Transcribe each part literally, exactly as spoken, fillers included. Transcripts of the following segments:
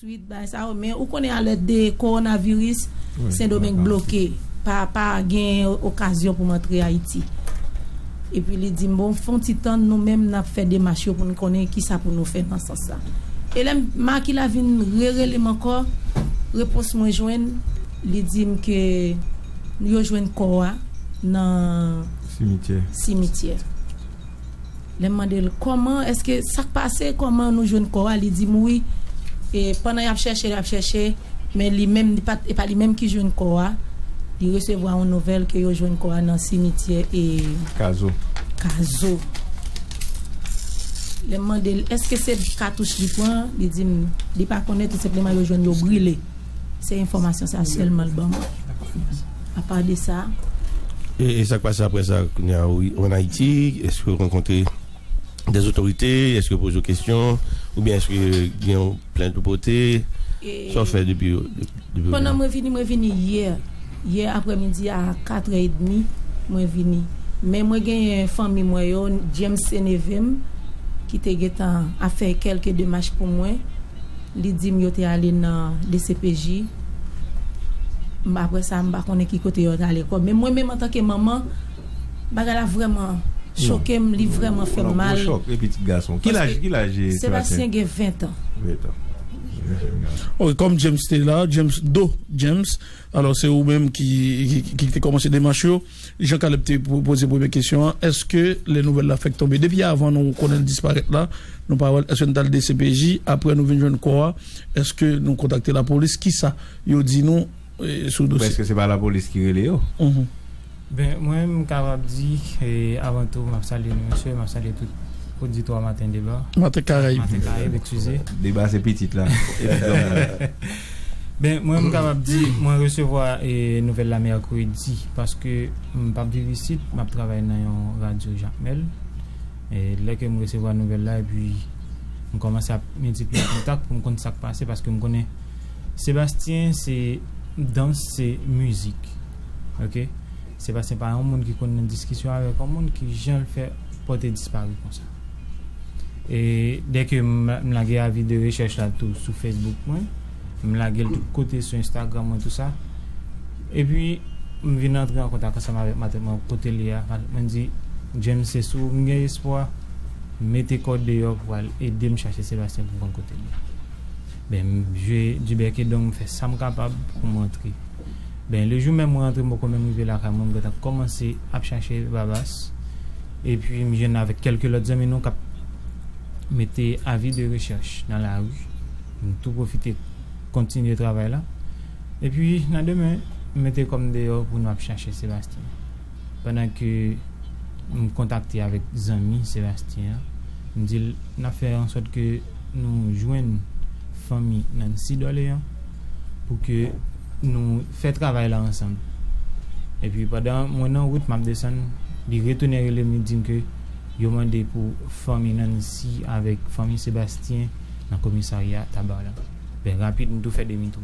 Swit bagay sa yo, men ou konnen alèt de kowonaviris, Sendomeng bloke, pa, pa gen okazyon pou m antre Ayiti. Epi li di m, bon, fè yon ti tann, nou menm n ap fè demach yo pou n konnen kisa pou nou fè nan sans sa. E lè m, Makila vin rerele m ankò, repons mwen jwenn, li di m ke yo jwenn kò a nan Simityè. Simityè. Lè m mande l kòman, èske sa k pase, kòman nou jwenn kò a, li di m wi. E pandan y ap chèche, y ap chèche, men li menm, li pa t, e pa li menm ki jwenn kò a. Li resevwa yon nouvèl ke yo jwenn kò a nan simityè e Kazo. Kazo. Lè m mande l, èske se katouch li pran, li di m, li pa konnen, tou senpleman yo jwenn yo brile. Se enfòmasyon sa sèlman l ban mwen. Apa de sa, E, e sa k pase apre sa, kounye a, ou, ou ann Ayiti, èske w rankontre dè zotorite, èske w poze w kesyon, oubyen èske gen yon plent ou pote? E Sa w fè depi, depi pandan mwen vini, mwen vini yè. Yè aprèmidi a katrè edmi, mwen vini. Men mwen genyen fanmi mwen yo, James se neve m, ki te gentan ap fè kèlke demach pou mwen. Li di m yo te ale nan D C P J. M, apre sa, m pa konnen ki kote yo t ale ankò. Men mwen menm, antanke manman, bagay la vrèman choke m, li vrèman fè m mal. Gwo chòk, e pitit gason. Ki laj, ki laj Sebastien? Sebastien gen ven tan. Ven tan. Ok, kòm James te la, James, Do James, alò se ou menm ki, ki, ki te kòmanse demach yo. Jean Caleb te po-, poze premye kesyon an, èske lè nouvèl la fèk tonbe, depi avan nou konnen l disparèt la, nou pa wè l, èske nou t al D C P J, apre nou vin jwenn kò a, èske nou kontakte lapolis, kisa yo di nou, e, sou dosye? Èske se pa lapolis ki rele yo? Mhm. Ben, mwen, m kapab di, e, avan tou, m ap salye nou, mesye, m ap salye tout oditwa Maten Deba. Maten Karayib. Maten Karayib, eskize. Deba se pitit la. Ben, mwen, m kapab di, mwen resevwa, e, nouvèl la mèkredi, paske m p ap viv isit, m ap travay nan yon radyo Jakmèl. E lè ke m resevwa nouvèl la, epi m kòmanse ap miltipliye kontak pou m konn sa k pase, paske m konnen Sebastien se dans, se mizik. Ok? Sebastien pa yon moun ki konn nan diskisyon avèk yon moun ki jan l fè pòte disparet konsa. E dèke m, m lage avi de rechèch la tou sou Facebook mwen, m lage l tout kote sou Instagram mwen, tou sa. Epi, m vin antre an kontak ansanm avèk matant mwen kote l ye a. Mwen di, James, se sou ou m gen espwa. Mete kò deyò pou al ede m chache Sebastien pou m konn kote l ye. Ben, m jwe du bec et d'ongle, m fè sa m kapab pou m rantre. Ben, le jou menm mwen rantre, m poko menm rive lakay mwen, m gentan kòmanse ap chache Babas. Epi, m jwenn avèk kèlke lòt zanmi nou k ap mete avi de rechèch nan lari. M tou pwofite kontinye travay la. Epi, nan demen, m mete kò m deyò pou nou ap chache Sebastien. Pandan ke m kontakte avèk zanmi Sebastien an, m di l, n ap fè an sòt ke nou jwenn fanmi Nancy Dorléan pou ke nou fè travay la ansanm. Epi pandan mwen nan wout, m ap desann, li retounen rele m, li di m ke yo mande pou fanmi Nancy avèk fanmi Sebastien nan komisarya Taba la. Ben, rapid, m tou fè demi tou.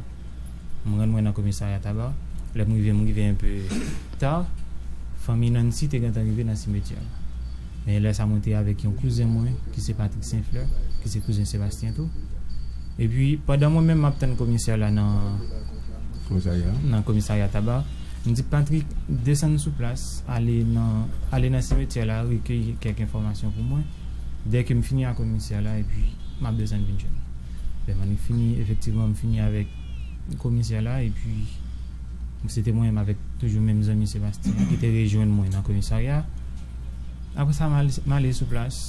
M rann mwen nan komisarya Taba. Lè m rive, m rive enpe ta. Fanmi Nancy te gentan rive nan simetyè la. Men lè sa, mwen te avèk yon kouzen mwen, ki se Patrick Saint-Fleur, ki se kouzen Sebastien tou. Epi, pandan mwen menm m ap tann komisè la nan, komisarya, nan komisarya Taba, m di Patrick, desann sou plas, ale nan, ale nan simetyè la, rekeyi kèk enfòmasyon pou mwen. Dèke m fini ak komisè la, epi m ap desann vin jwenn. Lè m annik fini, efektivman, m fini avèk komisè la, epi se te mwen menm avèk toujou menm zanmi Sebastien ki te rejwenn mwen nan komisarya. Apre sa, m al, m ale sou plas.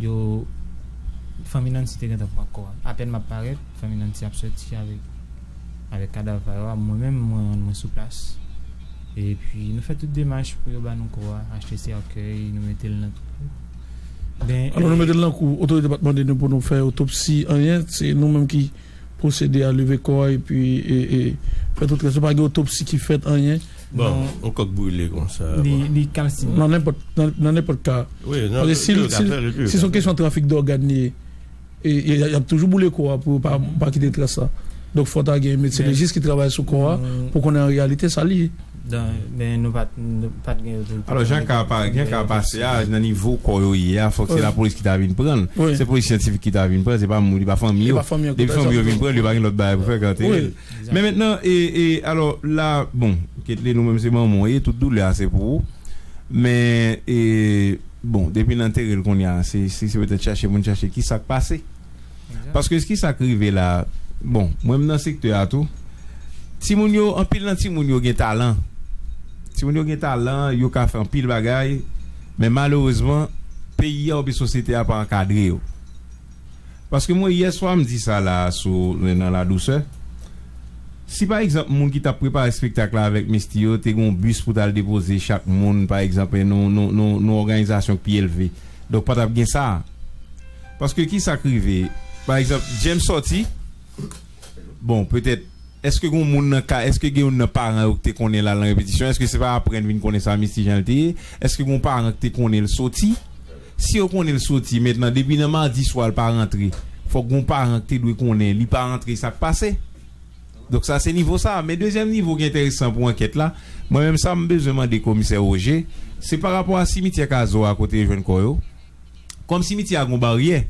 Yo, fanmi Nancy te gentan pran kò a. Apèn m ap parèt, fanmi Nancy ap sòti avèk, avèk kadav pa yo a. Mwen menm, mwen rann mwen sou plas. Epi, nou fè tout demach pou yo ba nou kò a, achte sèkèy, nou mete l nan twou. Ben, alò, nou mete l nan kou, otorite pa t mande nou pou nou fè otopsi, anyen, se nou menm ki pwosede a leve kò a epi, e, e, fè tout rès. Pa gen otopsi ki fèt, anyen. Bon, yon kòk brile konsa, li, bon, li kalsine. Nan nenpòt, nan, nan nenpòt ka. Wi, nan, paske si, si, si se yon kesyon trafik dògàn li ye, e, e, y ap toujou boule kò a pou yo pa, pa kite tras la. Donk, fò ta gen medsen lejis ki travay sou kò a pou konnen an reyalite sa li ye. Dan, men nou pa t, nou pa t gen otorite. Alò, jan ka pa, jan ka pase a, nan nivo kò yo ye a, fòk se lapolis ki ta vin pran l. Se polis syantifik ki ta vin pran l, se pa moun, li pa fanmi yo. Depi fanmi yo vin pran l, yo pa gen lòt bagay pou fè ke antere l. Men mentnan, e, e, alò, la, bon, Ketley, nou menm se manman w ye, tout doulè a se pou ou. Men, e, bon, depi n antere l kounye a, se, se, se petèt chache moun chache ki sa k pase. Paske ki sa k rive la, bon, mwen m nan sektè a tou. Timoun yo, anpil nan timoun yo gen talan. Timoun yo gen talan, yo ka fè anpil bagay, men malerezman, peyi a oubyen sosyete a pa ankadre yo. Paske mwen, yè swa, m di sa la sou, nan La Douceur. Si, pa egzanp, moun ki t ap prepare espektak la avèk Misty yo te gen yon bis pou t al depoze chak moun, pa egzanp, nan, nan, nan, nan òganizasyon k pi elve, donk, pa t ap gen sa. Paske ki sa k rive? Pa egzanp, James sòti, bon, petèt, èske gen yon moun nan ka, èske gen youn nan paran yo ki te konnen l al nan repetisyon? Èske se pa apre n vin konnen sa Misty jan l te ye? Èske gen yon paran ki te konnen l soti? Si yo konnen l soti, mentnan, depi nan madi swa l pa rantre, fòk gen yon paran ki te dwe konnen li pa rantre, sa k pase? Donk, sa se nivo sa a. Men dezyèm nivo ki enteresan pou ankèt la, mwen menm, sa m bezwen mande Komisè Roger, se pa rapò a simityè Kazo a kote yo jwenn kò yo. Kòm simityè a gon baryè,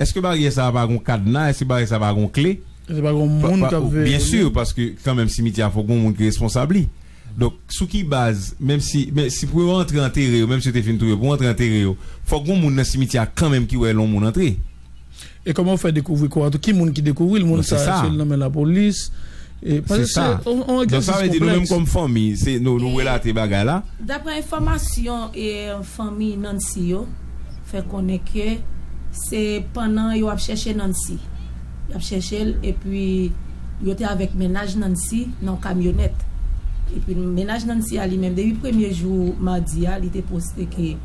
èske baryè sa a pa gon kadna? Èske baryè sa a pa gon kle? Èske pa gon moun k ap veye? Byen si, paske kanmenm simityè a fòk gon moun ki responsab li. Donk, sou ki baz, menm si, men si pou yo antre antere yo, menm si yo te fin touye yo, pou yo antre antere yo, fòk gon moun nan simityè a kanmenm ki wè lè yon moun antre. E kòman w fè dekouvri kò a tou? Ki moun ki dekouvri l? Moun sa a, èske l nan men lapolis? E, paske se yon, yon egzèsis konplèks. Donk, sa vle di, nou menm kòm fanmi, se nou, nou relate bagay la. Daprè enfòmasyon e fanmi Nancy yo, fè konnen ke se pandan yo ap chèche Nancy. Y ap chèche l, epi yo te avèk mennaj Nancy nan yon kamyonèt. Epi mennaj Nancy a li menm, depi premye jou madi a, li te poste ke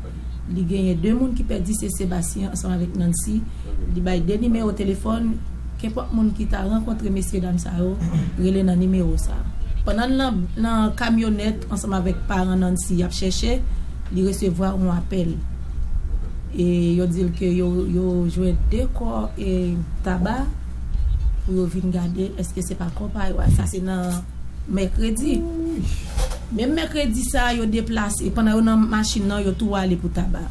li genyen de moun ki pèdi, se Sebastien ansanm avèk Nancy. Li bay de nimewo telefòn, kenpòt moun ki ta rankontre mesye dam sa yo, rele nan nimewo sa. Pandan l nan, nan kamyonèt ansanm avèk paran Nancy y ap chèche, li resevwa yon apèl. E yo di l ke yo, yo jwenn de kò e Taba pou yo vin gade èske se pa kò pa yo a. Sa se nan mèkredi. Menm mèkredi sa a, yo deplase. Pandan yo nan machin nan, yo tou ale pou Taba.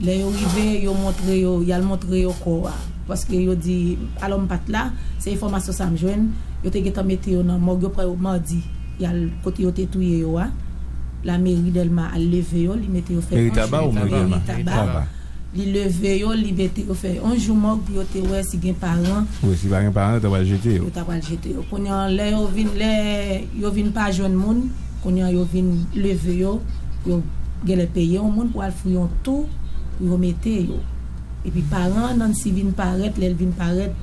Lè yo rive, yo montre yo, y al montre yo kò a. Paske yo di, alò m pa t la, se enfòmasyon sa a m jwenn. Yo te gentan mete yo nan mòg, yo pran yo madi. Y al kote yo te touye yo a. Lameri Dèlma al leve yo, li mete yo fè yon jou. Meri Taba ou meri Dèlma? Meri Taba. Li leve yo, li mete yo fè yon jou mòg pou yo te wè si gen paran. Wi, si pa gen paran, yo ta pral jete yo. Yo ta pral jete yo. Kounye a, lè yo vin, lè yo vin pa jwenn moun, kounye a, yo vin leve yo, yo genlè peye yon moun pou al fouye yon twou pou yo mete yo. Epi paran Nancy vin parèt, lè l vin parèt,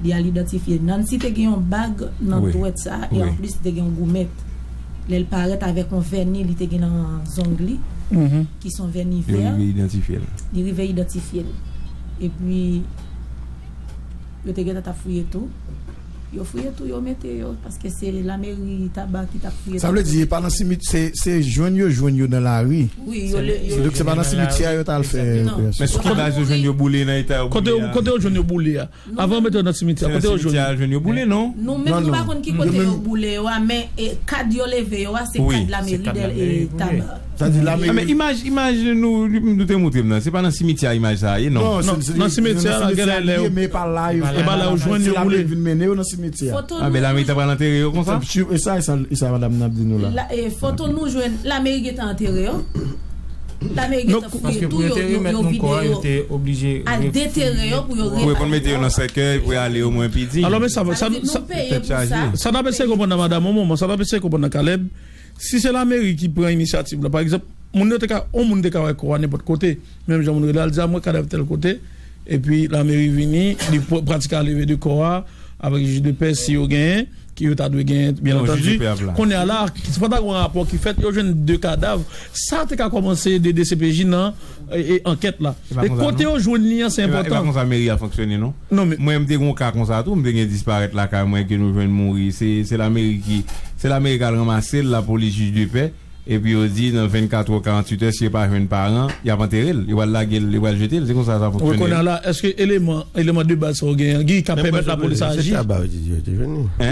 li al idantifye. Nancy te gen yon bag nan dwèt sa, e anplis li te gen yon goumèt. Lè l parèt avèk yon vèni li te gen nan zong li, ki se yon vèni vè. Yo rive idantifye l. Li rive idantifye l. Epi, yo te gentan t ap fouye twou. Yo fouye twou, yo mete yo, paske se lameri Taba ki t ap fouye twou. Sa vle di, e pa nan simityè, se, se jwenn yo jwenn yo nan lari. Wi, yo le, yo. Donk, se pa nan simityè a yo t al fè operasyon. Men sou ki baz yo jwenn yo boule nan eta yo boule a? Kote yo jwenn yo boule a? Avan yo mete yo nan simityè, kote yo jwenn yo? Simityè a jwenn yo boule, non? Nou menm, nou pa konn ki kote yo boule yo a, men, e, kad yo leve yo a, se kad lameri Dèl e Taba. Sa di lameri. Men imaj, imaj nou, nou te montre m nan, se pa nan simityè a imaj sa a ye, non? Non, nan simityè a, genlè lè yo, men pa la yo, e pa la yo jwenn yo boule. Vin mennen yo nan simityè a. Foto nou, lameri ta pral antere yo konsa? E sa, e sa, e sa madanm nan ap di nou la. La, e, foto nou jwenn, lameri gentan antere yo. Lameri gentan fouye twou yo, yo, yo vide yo. Al detere yo pou yo repare yo. Pou yo konn mete yo nan sèkèy, pou yo ale omwen pi di. Alò, men sa, sa, sa, sa n ap eseye konprann nan madanm, yon moman, sa n ap eseye konprann nan Caleb, si se lameri ki pran inisyativ la, pa egzanp, moun yo te ka, yon moun te ka wè kò a nenpòt kote, menm jan moun rele al di, "A, m wè kadav tèl kote," epi lameri vini, li pr-, pratike leve de kò a, avèk jij de pè, si yo genyen, ki yo ta dwe genyen, byen antandi. Kounye a la, fò ta gen yon rapò ki fèt, yo jwenn de kadav. Sa te ka kòmanse ede D C P J nan, e, e, ankèt la. E kote yo jwenn li an, se enpòtan. E pa konsa meri a fonksyone, non. Non, men mwen, m te gen yon ka konsa tou, m te gen disparèt lakay mwen ke nou jwenn mouri. Se, se lameri ki, se lameri k al ranmase l, lapolis, jij de pè. epi yo di nan vennkat è, karanntuit è, si yo pa jwenn paran, y ap antere l, yo pral lage l, yo pral jete l. Se konsa sa fonksyone. Wi, kounye a la, èske eleman, eleman de baz sa yo genyen, Guy, ka pèmèt lapolis aji?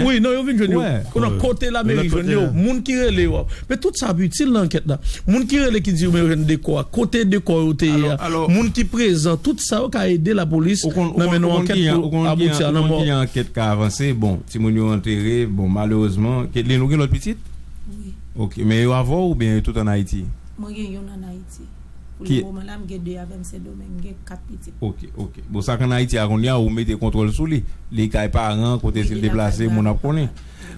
Wi, non, yo vin jwenn yo. Kounye a, kote lameri jwenn yo? Moun ki rele yo. Men tout sa ap itil nan ankèt la. Moun ki rele ki di yo men yo jwenn de kò a, kote de kò yo te ye a, moun ki prezan, tout sa yo ka ede lapolis nan mennen yon ankèt pou abouti a lanmò. Ou konn ki jan ankèt ka avanse. Bon, timoun yo antere, bon, malerezman, Kedlin, ou gen lòt pitit? Wi. Ok, men yo avè w oubyen yo tout ann Ayiti? Mwen gen youn ann Ayiti. Pou lemoman la, m gen de avè m Sendomeng, m gen kat pitit. Ok, ok. Bon, sa k ann Ayiti a kounye a, ou mete kontwòl sou li. Li kay paran, kote si l deplase, moun ap konnen.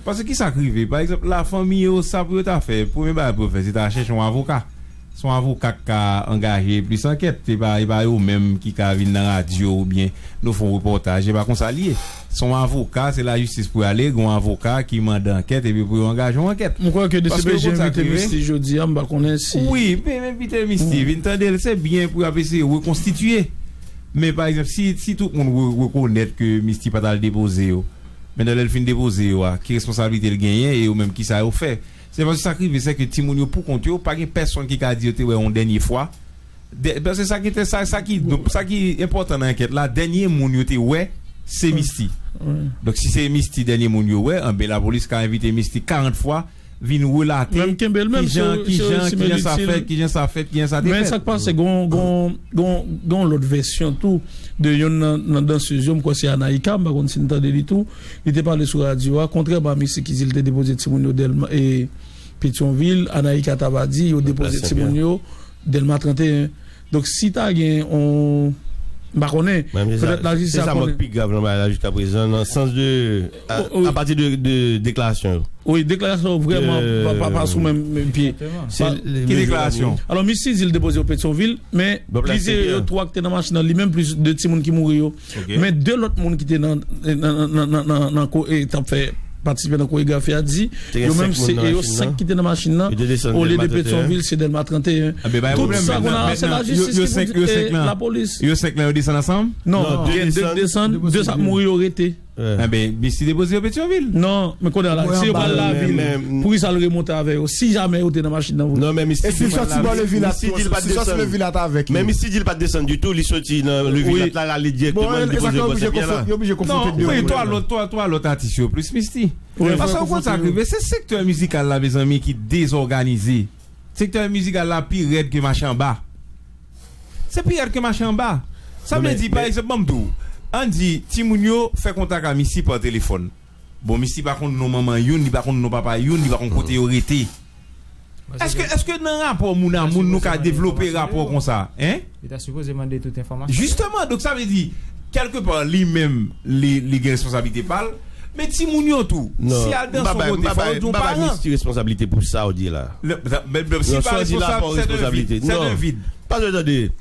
Paske ki sa k rive? Pa egzanp, la fanmi yo, sa pou yo ta fè, premye bagay pou yo fè, se ta chèche yon avoka. Se yon avoka k ka angaje plis ankèt. Se pa, se pa yo menm ki ka vin nan radyo oubyen nou fè yon repòtaj. Se pa konsa l ye. Se yon avoka, se lajistis pou y ale, gen yon avoka ki mande ankèt epi pou yo angaje yon ankèt. Mwen kwè ke DCPJ envite Misty jodi a, m pa konnen si. Wi, men envite Misty, vin tande l, se byen pou y ap eseye rekonstitiye. Men pa egzanp, si, si tout moun re-, rekonèt ke Misty pa t al depoze yo, men nan lè l fin depoze yo a, ki responsablite l genyen e yo menm ki sa yo fè? Se paske sa k rive, se ke timoun yo pou kont yo, pa gen pèsonn ki ka di yo te wè yon dènye fwa. Dè-, paske sa ki te, sa, sa ki, donk, sa ki enpòtan nan ankèt la, dènye moun yo te wè, se Misty. Donk, si se Misty dènye moun yo wè, anben, lapolis ka envite Misty karant fwa, vin relate kijan, kijan, kijan sa fèt, kijan sa fèt, kijan sa te fèt. Men sa k pase, gon, gon, gon, gon lòt vèsyon tou de yonn nan, nan dansez yo, m kwè se Anaïka, m pa konn si n tande li tou. Li te pale sou radyo a, kontrèman a Misty ki di l te depoze timoun yo Dèlma e Petyonvil, Anaïka ta va di yo depoze timoun yo Dèlma trannteyen. Donk, si ta gen on, m pa konnen, petèt lajistis a konnen. Se sa mwen ki pi grav nan bagay la jiskaprezan, nan sans de, a, apati de, de deklarasyon yo. Wi, deklarasyon yo vrèman pa, pa, pa sou menm, menm pye. Ki deklarasyon? Alò, Misty di l depoze yo Petyonvil, men plizyè yo twa ki te nan machin nan, li menm plis de timoun ki mouri yo. Men de lòt moun ki te nan, nan, nan, nan, nan, nan ko-, e, t ap fè, patisipe nan koregrafi a di, yo menm se, e yo senk ki te nan machin nan, olye de Petyonvil, se Dèlma trannteyen. Tout sa kounye a, se lajistis ki pou di, e lapolis. Yo senk lan, yo desann ansanm? Non, gen de k desann, de sa k mouri yo rete. Enben, Misty depoze yo Petyonvil. Non, men kounye a la, si yo pa al lavil, poukisa l remonte avè yo? Si jamè yo te nan machin nan vre. Non, men Misty di l pa t desann. Men Misty di l pa t desann ditou, li soti nan Levilat la, l ale dirèkteman, li depoze yo Pòsepyè la. Non, men twa lòt, twa, twa lòt atis yo plis Misty. Paske ou konn sa k rive, se sektè mizikal la, mezanmi, ki dezòganize. Sektè mizikal la pi rèd ke mache anba. Se pi rèd ke mache anba. Sa vle di, pa egzanp, ban m di w, ann di, timoun yo fè kontak a Misty pa telefòn. Bon, Misty pa konn non manman youn, li pa konn non papa youn, li pa konn kote yo rete. Èske, èske nan rapò moun a moun, nou ka devlope rapò konsa? Hein? Li ta sipoze mande tout enfòmasyon. Jisteman, donk sa vle di, kèlkepa, li menm, li, li gen responsablite pa l, men timoun yo tou, si y al danse yon kote, fò yo di yon paran. Non, m pa bay Misty responsablite pou sa w di la. Si l pa responsab, c'est un vide. C'est un vide. Pa bezwen tande.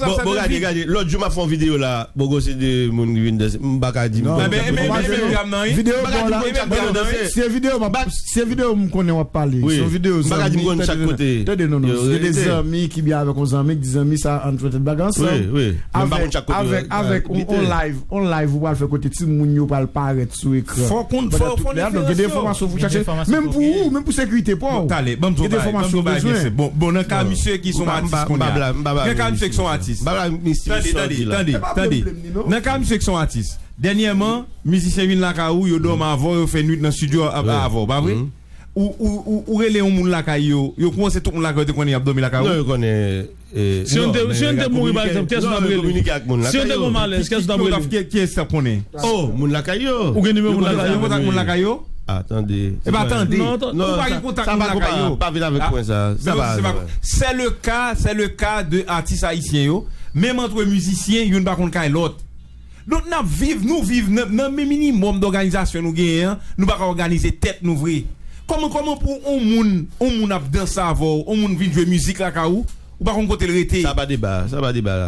Bon, bon, gade, gade. Lòt jou, m ap fè yon videyo la. Bon, gwo se de moun ki vin danse. M pa ka di m konn chak kote. Videyo bon la. Se videyo, se videyo m konnen w ap pale. Se yon videyo zanmi. M pa ka di m konn chak kote. Tande, non, non. Se de zanmi ki byen avèk yon zanmi, ki di zanmi sa, ann fè tèt bagay ansanm. Wi, wi. Men m pa konn chak kote. Avèk, avèk yon, yon live, yon live ou pral fè kote timoun yo pral parèt sou ekran. Fò konn, fò, fò gen enfòmasyon pou chache. Menm pou ou, menm pou sekirite pa w. Talè, ban m di w bagay, ban m di w bagay byen senp. Bon, bon, nan ka misye ki se yon atis kounye a. Nan ka misye ki se yon atis. Tande, tande, tande, tande. Nan ka misye ki se yon atis. Dènyèman, mizisyen vin lakay ou, yo dòmi avè w, yo fè nwit nan estidyo avè w, pa vre? Ou, ou, ou, ou rele yon moun lakay yo, yo konnen se tout moun lakay yo te konnen y ap dòmi lakay ou? Non, yo konnen. Si youn te, si youn te mouri, pa egzanp, kiyès ou t ap rele? Si youn te gen yon malèz, kiyès ou t ap rele? Kiyès t ap konnen? Oh, moun lakay yo. Ou gen nimewo moun lakay yo? Ou gen kontak moun lakay yo? Ah, tande. E pa tande. Non, ou pa gen kontak moun lakay yo. Pa vin avèk pwen sa. Sa pa, sa pa. C'est le cas, c'est le cas de atis ayisyen yo. Menm antre mizisyen, youn pa konn kay lòt. Donk, n ap viv, nou viv nan, nan men minimòm dòganizasyon nou genyen an, nou pa ka òganize tèt nou vre. Kòman, kòman pou on moun, on moun ap danse avè w, on moun vin jwe mizik lakay ou, ou pa konn kote l rete? Sa pa deba, sa pa deba la.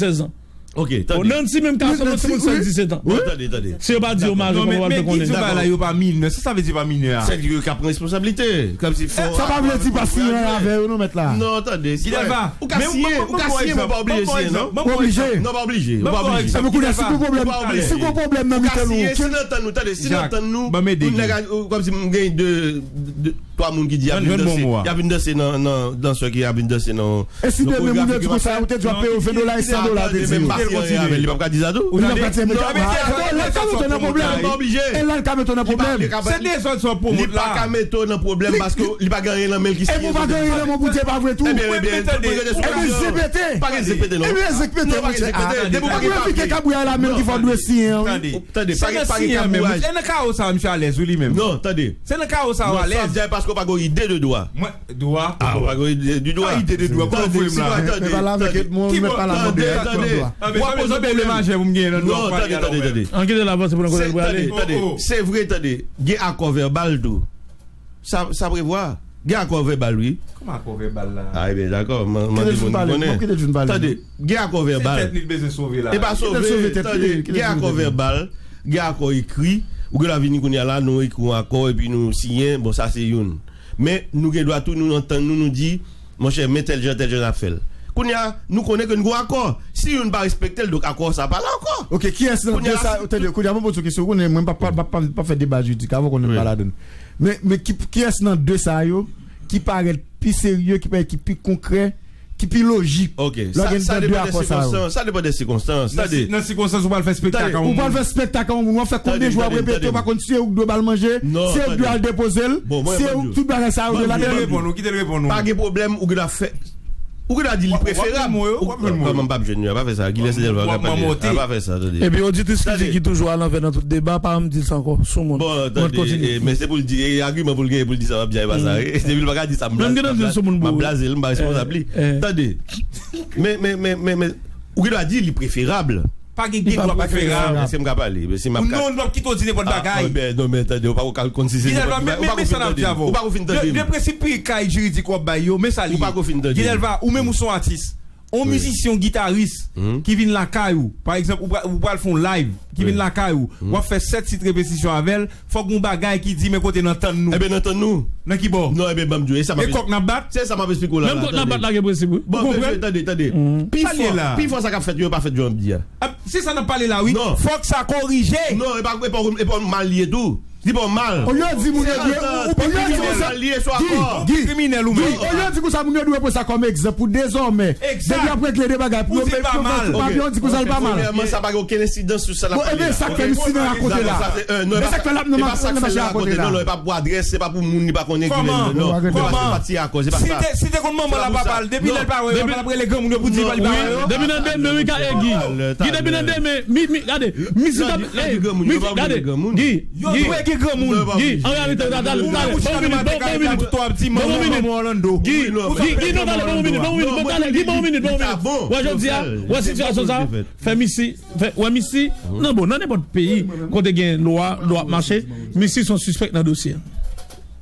sèz an. Ok, tande. Nancy menm ka sòti moun sèt disèt an. Non, tande, tande. Si yo pa di yo majè, kòman w ap fè konnen? Yo pa minè. Sa sa vle di yo pa minè a? Sèt yo ka pran responsablite. Kòmsi fò. Sa pa vle di pa siyen avè yo non, mèt la. Non, tande. Ou ka siyen, ou ka siyen, men ou pa oblije siyen non. Ou oblije. Non, pa oblije. Ou pa oblije. Sa vle konnen si gon pwoblèm, si gon pwoblèm nan mitan nou. Si nan tan nou, tande, si nan tan nou, nèg a, kòmsi m gen de, de, twa moun ki di y ap vin danse, y ap vin danse nan, nan, dansè ki ap vin danse nan. E si demen moun yo di konsa, ou te dwe peye yo ven dola e san dola, te di yo. Li p ap ka di sa tou. Li p ap ka di sa. Lè l ka mete w nan pwoblèm. E lè l ka mete w nan pwoblèm. Se dezòd sa w pwomot la. Li pa ka mete w nan pwoblèm paske li pa gen anyen nan men l ki siyen. Epi w pa gen anyen nan men w pou di e pa vre tou. Ebyen, ebyen, ebyen, zenk pete. Pa gen zenk pete non. Ebyen, zenk pete, monchè. Depi w pa gen papye. Kabri a la menm ki fè w dwe siyen an, wi. Tande, pa gen, pa gen kabouraj. E nan kawo sa a, misye alèz, wi, li menm. Non, tande. Se nan kawo sa a, w alèz. Non, sa w ap di a, paske w pa gen ide de dwa. Mwen, dwa? Ah, w pa gen ide de dwa. Sa ide de dwa? Kote w voye m la? Tande, si w pa tande, tande, tande, tande. W ap poze pwoblèm. Non, tande, tande, tande. An kite l avanse pou nou konnen l prale. Tande, tande. Se vre, tande. Gen akò vèbal tou. Sa, sa prevwa. Gen akò vèbal, wi. Kòman akò vèbal la? Ah, ebyen, dakò. Mande moun ki konnen. Tande, gen akò vèbal. Se tèt li bezwen sove la. E pa sove, tande, gen akò vèbal, gen akò ekri. Ou gen dwa vini kounye a la, nou ekri yon akò, epi nou siyen, bon, sa se youn. Men, nou gen dwa tou, nou antann nou, nou di, monchè, men tèl jan, tèl jan n ap fè l. Kounye a, nou konnen ke n gen yon akò. Si youn pa respekte l, donk akò sa pa la ankò. Ok, kiyès nan de sa yo, tande, kounye a mwen poze yon kesyon, ou konnen, mwen pa, pa, pa, pa, pa fè deba jiridik, avan konnen m pa ladan l. Men, men ki, kiyès nan de sa yo ki parèt pi serye, ki parèt ki pi konkrè, ki pi lojik? Ok, sa, sa depann de sikonstans, sa depann de sikonstans. Tande. Nan sikonstans ou pral fè spektak a yon moun. Ou pral fè spektak a yon moun, w ap fè konbyen jou w ap repete, ou pa konn si se ou k dwe ba l manje, se ou k dwe al depoze l, se ou k tout bagay sa yo dwe ladan. Kite l reponn ou, kite l reponn ou. Pa gen pwoblèm, ou gen dwa fè Ou gen dwa di li preferab. Kòman m p ap jwenn yo, pa fè sa. Giles Delva, pa fè sa, tande. Epi oditris ki di ki toujou al anvè nan tout deba, pa janm di sa ankò. Soumoun. Bon, tande, men se pou l di, e agiman pou l genyen pou l di sa, m ap di a, e pa sa. Depi l pa ka di sa, m blaze l, m pa responsab li. Tande. Men, men, men, men, men, ou gen dwa di li preferab. Pa gen, gen dwa preferab. Èske m ka pale? Si m ap ka. Non, n ap kite w di nenpòt bagay. Non, men tande, ou pa ka konn si se nenpòt bagay. Ou pa ko fin tande m. De, de prensip kay jiridik w ap bay yo, men sa li ye. Ou pa ko fin tande m. Gidelva, ou menm ou se yon atis. Yon mizisyen, yon gitaris ki vin lakay ou, pa egzanp, ou pra-, ou pral fè yon live, ki vin lakay ou, w ap fè sèt tit repetisyon avè l, fòk gen yon bagay ki di, men kote n antann nou. Ebyen, n antann nou. Nan ki bò? Non, ebyen, ban m di w, e sa m ap. E kòk n ap bat? Se sa m ap esplike w la. Menm kòk n ap bat la gen prensip, wi. Bon, mesye, tande, tande. Pi fò, pi fò sa k ap fèt yo, yo pa fèt jan m ap di a. Se sa n ap pale la, wi. Fòk sa korije. Non, e pa, e pa, e pa mal li ye tou. Li pa mal. Olye di moun yo dwe, olye di konsa, Guy, Guy, Guy, olye di konsa moun yo dwe pran sa kòm egzanp pou dezòmè, depi y ap regle de bagay pou yo, pou yo pa byen di konsa l pa mal. Premyèman, sa pa gen okenn ensidans sou sa n ap pale la. Bon, ebyen, sa k fè misye nan akote la? E sa k fè l ap nan mache akote la? Non, e pa pou adrès, se pa pou moun li pa konnen ki lè l, non. E pa se pati akò, se pa sa. Si te, si te konn manman l a papa l, depi lè l pa wè yo, papa l ap rele granmoun yo pou di li pa wè yo. Depi nan demen, wi, ka e Guy. Guy, depi nan demen, mi, mi, gade, misye t ap, ey, misye, gade, Guy, Yo dwe gen granmoun. Guy, an reyalite, talè, talè, ban yon minit, ban yon minit, ban yon minit. Guy, Guy, Guy, non, talè, ban yon minit, ban yon minit, talè, Guy, ban yon minit, ban yon minit. Wè, jodi a, wè sitiyasyon sa, fè misi, fè, wè misi, nan bon, nan nenpòt peyi, kote gen lwa, lwa ap mache, misi se yon sispèk nan dosye a.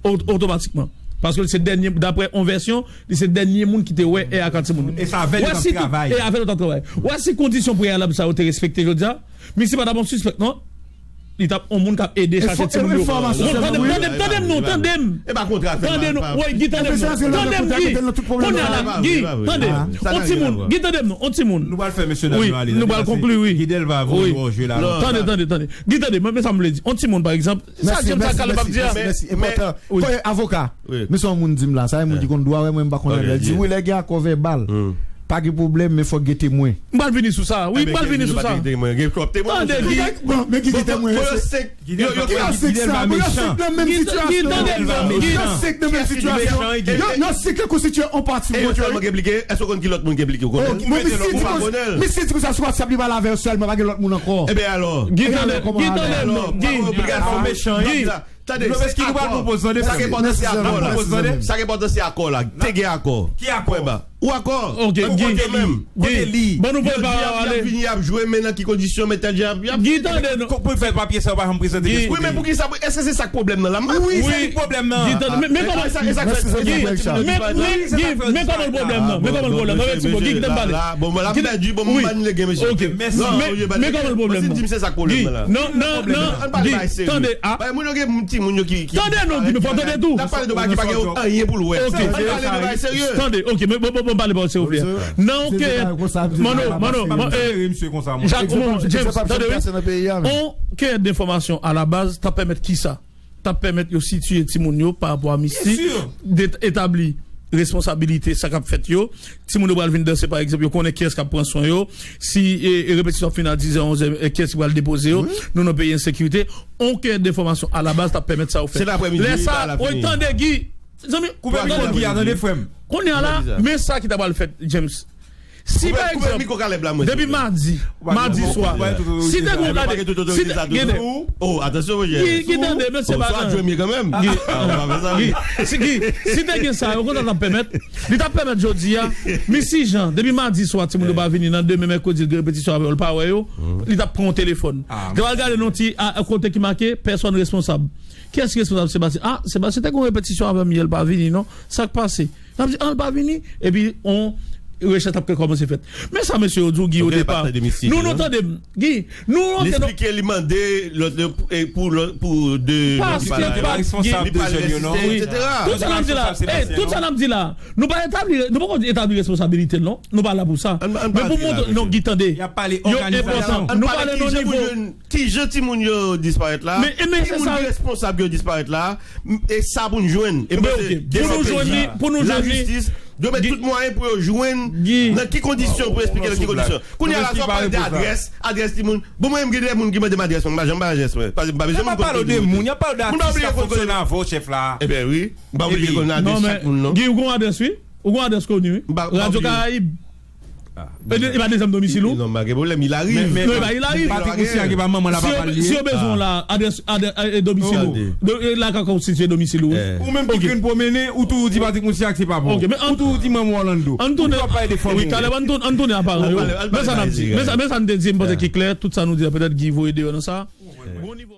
O-, otomatikman. Paske li se dènye, daprè yon vèsyon, li se dènye moun ki te wè E a ak timoun yo. E sa avè l yo t ap travay. E avè l yo t ap travay. Wè si kondisyon preyalab sa yo te respekte jodi a, misi pa t ap yon sispèk, non. Li t ap yon moun k ap ede chache timoun yo. Tande m, tande m, tande m non, tande m. Tande m, woy, Guy, tande m non. Tande m, Guy. Kounye a la, Guy, tande. On timoun, Guy, tande m non, on timoun. Nou pral fè mesye dam yo ale. Nou pral konkli, wi. Guy Delva voye w jwe la lontan. Tande, tande, tande. Guy, tande, men sa m vle di. On timoun, pa egzanp, sa James sa kalè m ap di a. Mèsi, mèsi, enpòtan. Avoka, men se yon moun di m la, sa yon moun ki konn dwa, wè, mwen m pa konn anglè. Li di, wi, lè gen akò vèbal, pa gen pwoblèm, men fòk gen temwen. M pral vini sou sa. Wi, m pral vini sou sa. Tande, Guy. Bon, men ki gen temwen? Yo, yo, yo senk sa, yo senk nan menm sitiyasyon. Yo senk nan menm sitiyasyon. Yo, yo senk nan konstitye yon pati. E yo sèlman ki enplike? Èske w konn ki lòt moun ki enplike? Ou konnen? Bon, misye di konsa, misye di konsa sou WhatsApp li pale avè yo sèlman, pa gen lòt moun ankò. Ebyen alò? Guy, tande, Guy, tande, non, Guy. Tande, sa k enpòtan se akò la. Sa k enpòtan se akò la. Te gen akò. Ki akò? Ou akò? Ok, Guy, Guy, ban nou voye pawòl ale. Jodi a y ap vini, y ap jwe, men nan ki kondisyon, men tèl jan y ap, y ap. Guy, tande non. Pou fè papye sa yo pa janm prezante. Wi, men poukisa, èske se sa k pwoblèm nan la? Wi, se li k pwoblèm nan. Guy, tande, men, men kòman, Guy, men, men, Guy, men kòman l pwoblèm nan? Men kòman l pwoblèm nan? Guy, kite m pale. Bon, mwen la pèdi, bon, mwen pa ni lege, mesye. Ok, men kòman l pwoblèm nan? Di m se sa k pwoblèm nan la. Non, non, non, Guy, tande, a. Bay moun yo gen timoun yo ki, ki. Tande non, Guy, men fò tande tou. N ap pale de bagay ki pa gen anyen pou l wè. Ok. Ann pale de bagay serye. Tande, ok, men bon, bon, bon, pale, bon, silvouplè. Nan, ok. Mano, Mano, Mano, eh, Jack, James, tande, wi. On kèyèt denfòmasyon alabaz t ap pèmèt kisa? T ap pèmèt yo sitiye timoun yo pa rapò a misi, etabli responsabilite sa k ap fèt yo. Timoun yo pral vin danse, pa egzanp, yo konnen kiyès k ap pran swen yo. Si, e, e, repetisyon ap fin a dizè, onzè, e, kiyès ki pral depoze yo? Nou nan peyi ensekirite. On kèyèt denfòmasyon alabaz t ap pèmèt sa yo fèt. Lè sa, woy, tande, Guy. Zanmi, koupe mikwo Guy a, tande, frè m. Kounye a la, men sa ki ta pral fèt, James. Si, pa egzanp, depi madi, madi swa, si te gon, gade, si te, gade, Guy, Guy, tande, men se pa nan. Guy, si, Guy, si te gen sa, yo konn sa t ap pèmèt. Li t ap pèmèt jodi a, misi jan, depi madi swa, timoun yo pa vini nan demen mèkredi, gen repetisyon avè yo, l pa wè yo, li t ap pran yon telefòn. Li t ap al gade nan ti, a, kote ki make, pèsòn responsab. Kiyès ki responsab Sebastien? A, Sebastien te gen yon repetisyon avè m yè, l pa vini, non. Sa k pase? L ap di, a, l pa vini. Epi, on, rechèch ap kòmanse fèt. Men sa mesye yo di w, Guy, odepa. Nou, nou tande m. Guy, nou rantre nan. Li eksplike, li mande lòt, e, pou lòt, pou de. Paske pa responsab de jèn yo, non. Tout sa n ap di la, e, tout sa n ap di la, nou pa etabli, nou poko etabli responsabilite l, non. Nou pa la pou sa. Men pou montre, non, Guy, tande. Y ap pale òganizasyon. Nou pale nan nivo. Ki jan timoun yo disparèt la? Men, men se sa. Ki moun ki responsab yo disparèt la? E sa pou n jwenn. E mwen se D C P J, lajistis, dwe met tout mwayen pou yo jwenn nan ki kondisyon, pou eksplike nan ki kondisyon. Kounye a la, sa w ap pale de adrès, adrès timoun. Bon, mwen menm, gen de moun ki mande m adrès mwen, m pa janm bay adrès mwen. Paske m pa bezwen moun konn kote moun ye. Y ap pale de moun, y ap pale de atis k ap fonksyone avè w, chèf la. Ebyen wi. M pa oblije konn adrès chak moun, non. Guy, ou gon adrès, wi. Ou gon adrès koni, wi. Radyo Karayib. E pa dezyèm domisil ou? Non, pa gen pwoblèm, il arrive. Non, e pa il arrive. Patrick Moussac e pa manman l a papa l li ye. Si yo bezwen w la, adrès, adrès, e, domisil ou. Lakay ou sitiye domisil ou, wi. Ou menm ki vin pwomennen, ou toujou di Patrick Moussac se papa w. Ou toujou di manman w Orlando. Ann tounen. Ou pa pale de fanmi w. Wi, talè, ann tounen a paran yo. Men sa n ap di. Men sa, men sa n te di, m panse ki klè, tout sa nou di la, petèt Guy voye deyò nan sa. Gon nivo.